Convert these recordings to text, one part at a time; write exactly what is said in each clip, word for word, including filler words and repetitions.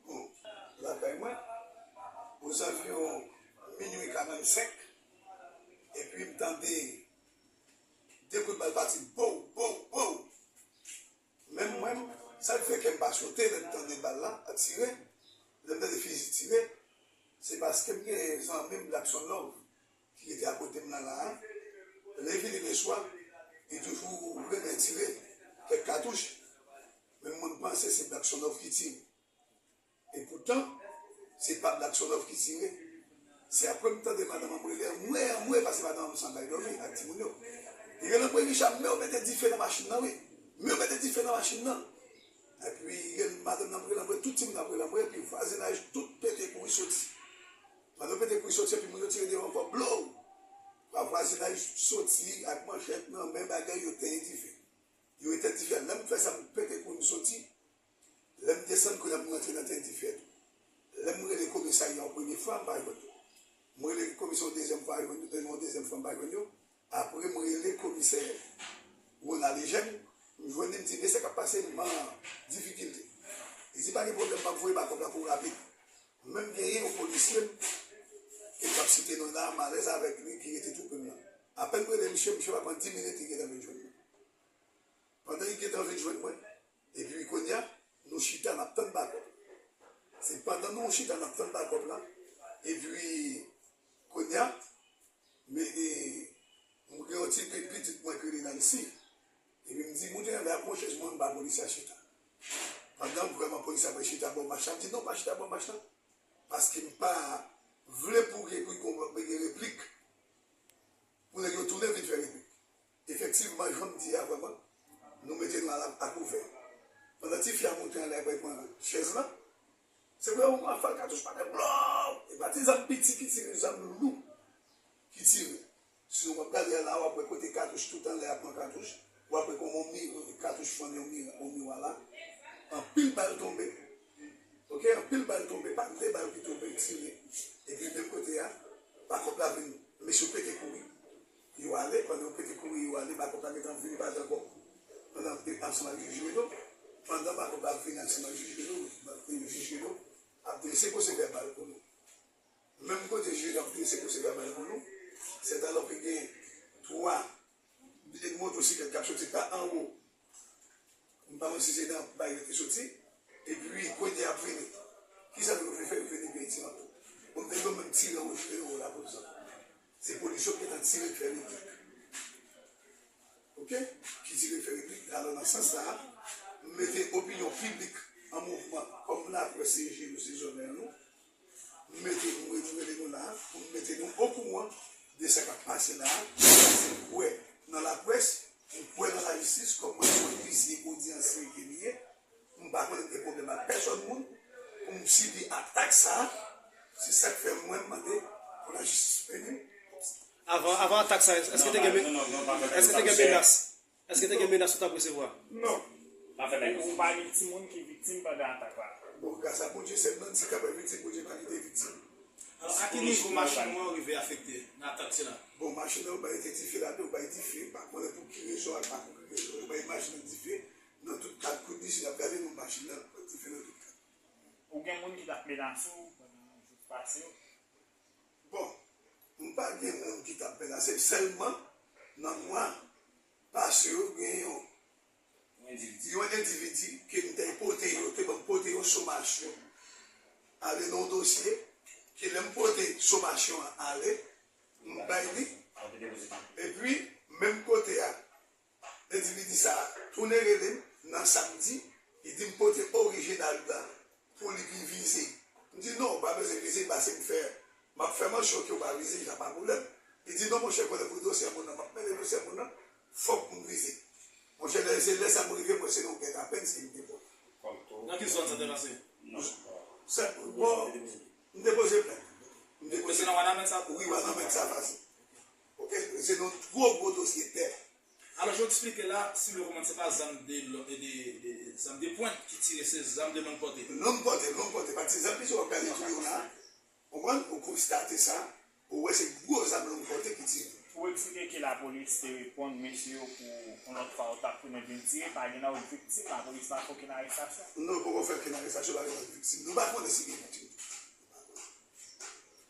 Bon, lakay mwen, ozanviwon minwi karannsenk, epi m tande de kout bal pati, bow, bow, bow. Menm mwen, sa k fè kè m pa sote lè m tande bal la ap tire, lè m tande fizi tire, se paske m gen zanmi m Blackson Love ki rete akote m nan la a. Lè l vini leswa, li toujou renmen tire kèk katouch. Men mwen, m panse se Blackson Love ki tire. Epoutan, se pa Blackson Love ki tire. Se apre m tande madanm an rele, anmwe, anmwe, paske madanm an sanble bay dòmi ak timoun yo. Li rele, anmwe, Richard, men w mete dife nan machin nan, wi. Men w mete dife nan machin nan. Epi, madanm nan ap rele, anmwe, tout timoun ap rele, anmwe, epi vwazinaj tout pete kouri soti. Pandan yo pete kouri soti, epi moun yo tire devan ankò, blow! Vwazinaj soti ak manchèt nan men, bagay, yo tenyen dife. Yo etenn dife a. Lè m fè sa, m pete kouri, m soti. Lè m desann kounye a pou m rantre nan tèt dife a tou. Lè m rele komisarya yon premye fwa, m pa jwenn yo. M rele komisè yon dezyèm fwa, jwenn yo, yon dezyèm fwa, m pa jwenn yo. Apre, m rele komisè Ronald Eugène, m jwenn li, m di, "Mesye, sa k ap pase, m an difikilte." Li di, "Pa gen pwoblèm, m ap voye bakòp la pou w rapid." Menm genyen yon polisye m, ke m p ap site non l la, m alèz avèk li, ki rete tou pre m nan. Apèn m rele misye, misye pa pran dis minit, li gentan vin jwenn mwen. Pandan li gentan vin jwenn mwen, epi kounye a, nou chita, n ap tann bakòp. Se pandan nou chita, n ap tann bakòp la, epi kounye a, men, e, mwen gen yon ti pi-, pitit mwen ki rele Nancy, epi m di, "Moute nan lè a, pran chèz mwen, m ba polisye a chita." Pandan vrèman polisye a pral chita bò mach la, m di, "Non, pa chita bò mach la, paske m pa vle pou gen, pou gen replik." Pou nèg yo tounen vin fè replik. Efektivman, jan m di a vrèman, nou mete nou ala akouvè. Pandan tifi a moute anlè, pral pran chèz la, se vre yon rafal katouch pa tè, blow! E pa ti zam piti ki tire, zam lou ki tire. Si w ap gade a la, w ap wè kote katouch tout anlè a pran katouch, w ap wè kòman yon mi-, katouch fann yon mi-, yon miwa la. Anpil bal tonbe. Oke, anpil bal tonbe, pa de bal ki tonbe, tire. Epi menm kote a, bakòp la vin, mesye yo pete kouri. Yo ale, pandan yo pete kouri, yo ale, bakòp la gentan vini pa ankò. Pandan, ansanm ak jij Renaud, pandan bakòp la ap vini ansanm ak jij Renaud, jij Renaud ap drese pwosè vèbal pou nou. Menm kote jij Renaud ap drese pwosè vèbal pou nou, sètalò ke gen twa motosiklèt k ap soti pa anwo. M pa konn si se nan bay yo te soti. Epi, kounye a ap vini. Kisa nou vle fè yo vini byen ti manto? Bon, m te dwe menm tire yo, jete yo la pou sa. Se polis yo ki gentan tire fè replik. Oke? Ki tire fè replik. Alò, nan sans sa a, m mete opinyon piblik an mouvman. Kòm laprès se je nou, se zòrèy nou. M mete nou, nou rele nou la pou n mete nou okouran de sa k ap pase la. M kwè nan laprès, m kwè nan lajistis, kòm mwen se yon polisye odyansye ke m ye. M pa konnen gen pwoblèm ak pèsòn moun pou m sibi atak sa. Se sa k fè mwen m mande pou lajistis peni m. Avan, avan atak sa, èske te gen men-, èske te gen menas? Èske te gen menas ou t ap resevwa? Non. Ou pa gen timoun ki viktim pandan atak la? Bon, gras a Bondye, sèl Nancy k ap viktim, Bondye pa kite viktim. Alò, a ki nivo machin ou an rive afekte nan atak sila? Bon, machin nan, yo bay te dife ladan, yo bay dife, m pa konnen pou ki rezon ak pa pou ki rezon, yo bay machin nan dife nan tout kat kout di, si n ap gade nou machin nan, dife nan tout kat. Ou gen moun ki t ap menase w pandan jou pase yo? Bon, m pa gen moun ki t ap menase m, sèlman nan mwa pase yo gen yon, yon endividi ke m te pote yo, te ban m pote yon sommasyon ale nan yon dosye, ke lè m pote sommasyon an ale, m bay li, epi menm kote a, endividi sa a tounen rele m nan samdi, li di m pote orijinal la pou li pi vize. M di, "Non, ou pa bezwen vize, pase m fè, m ap fè mansyon ke w pa vize, sa pa pwoblèm." Li di, "Non, monchè, konnen pou dosye moun nan, m ap mennen dosye moun nan, fòk m vize." Monchè, lè se lè sa m rive, mwen se nan yon gèt apèn, se m te bon. Nan ki zòn sa te pase? Sa, bon, m depoze plent. M depoze. Se nan Wanament sa? Wi, Wanament sa pase. Oke, se yon gwo, gwo dosye tè. Alò, jan w eksplike la, si w konprann, se pa zam de, de, de, de, zam de pwent ki tire, se zam de long pòte. Long pòte, long pòte. Pa ti zam piti w ap gade tou yo la. Konprann? Ou konstate sa. Ou wè se gwo zam long pòte ki tire. Ou eksplike ke lapolis te reponn mesye yo pou yon lòt fwa yo t ap tounen vin tire, pa gen nan yo k viktim, lapolis pa fè okenn arestasyon. Non, yo poko fè okenn arestasyon, pa gen nan yo k viktim. Nou pa konnen si gen viktim.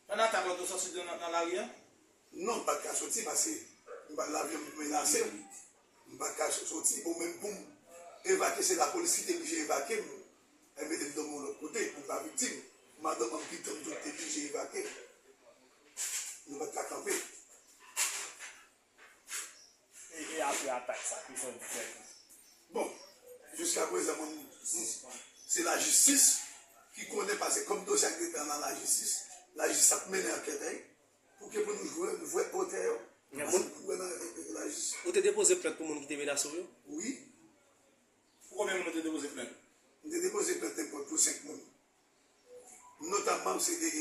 Pandan atak la, w te sòti nan lari a? Non, m pa t ka soti paske m pa t lavi m menase m. M pa t ka soti, bon, menm pou m evakye, se lapolis ki te blije evakye m, al mete m dòmi yon lòt kote pou m pa viktim. Madanm an ki tann tou te blije evakye m. Nou pa t ka kanpe. E, e apre atak sa, kisa w di fè? Bon, jiskaprezan, mwen, se lajistis ki konnen, paske kòm dosye a te nan lajistis, lajistis ap mennen ankèt, wi, pou ke pou nou jwe, nou vwè otè yo. Paske pou wè nan lajistis. Ou te depoze plent pou moun ki te menase w yo? Wi. Pou konbyen moun ou te depoze plent? M te depoze plent nenpòt pou senk moun. Notamman, se de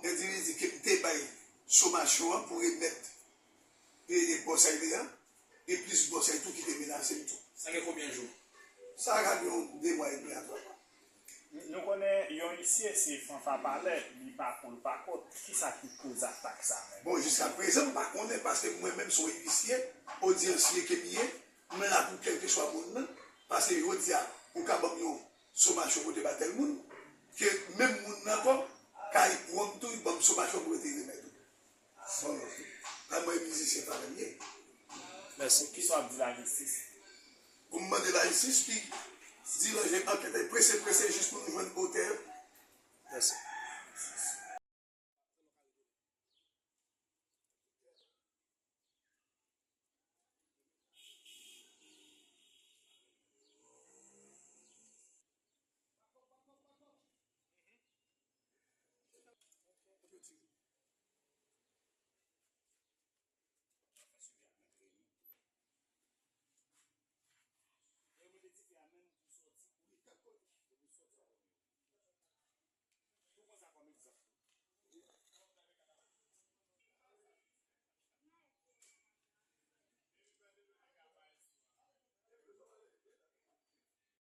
endividi ke m te bay somasyon an pou remèt e, e bòs Ayde a, e plis bòs Ayde tou ki te menase m tou. Sa gen konbyen jou? Sa ka gen yon de mwa edmi a twa mwa. Nou konnen yon isye se fanfa palè, li pa kou l pa kont. Kisa ki koz atak sa menm? Bon, jiskaprezan, m pa konnen, paske mwen menm se yon inisye, odyansye ke m ye, m la pou kèlkeswa moun nan, paske jodi a, ou ka ban m yon somasyon pou te ba tèl moun, ke menm moun nan ankò ka pran m tou, ban m somasyon pou rete remèt ou. Bon, la mwen mizisyen pa menm ye. Mèsi. Kisa w ap di lajistis? Pou m mande lajistis ki dirije ankèt prese prese jis pou nou jwenn otè. Mèsi.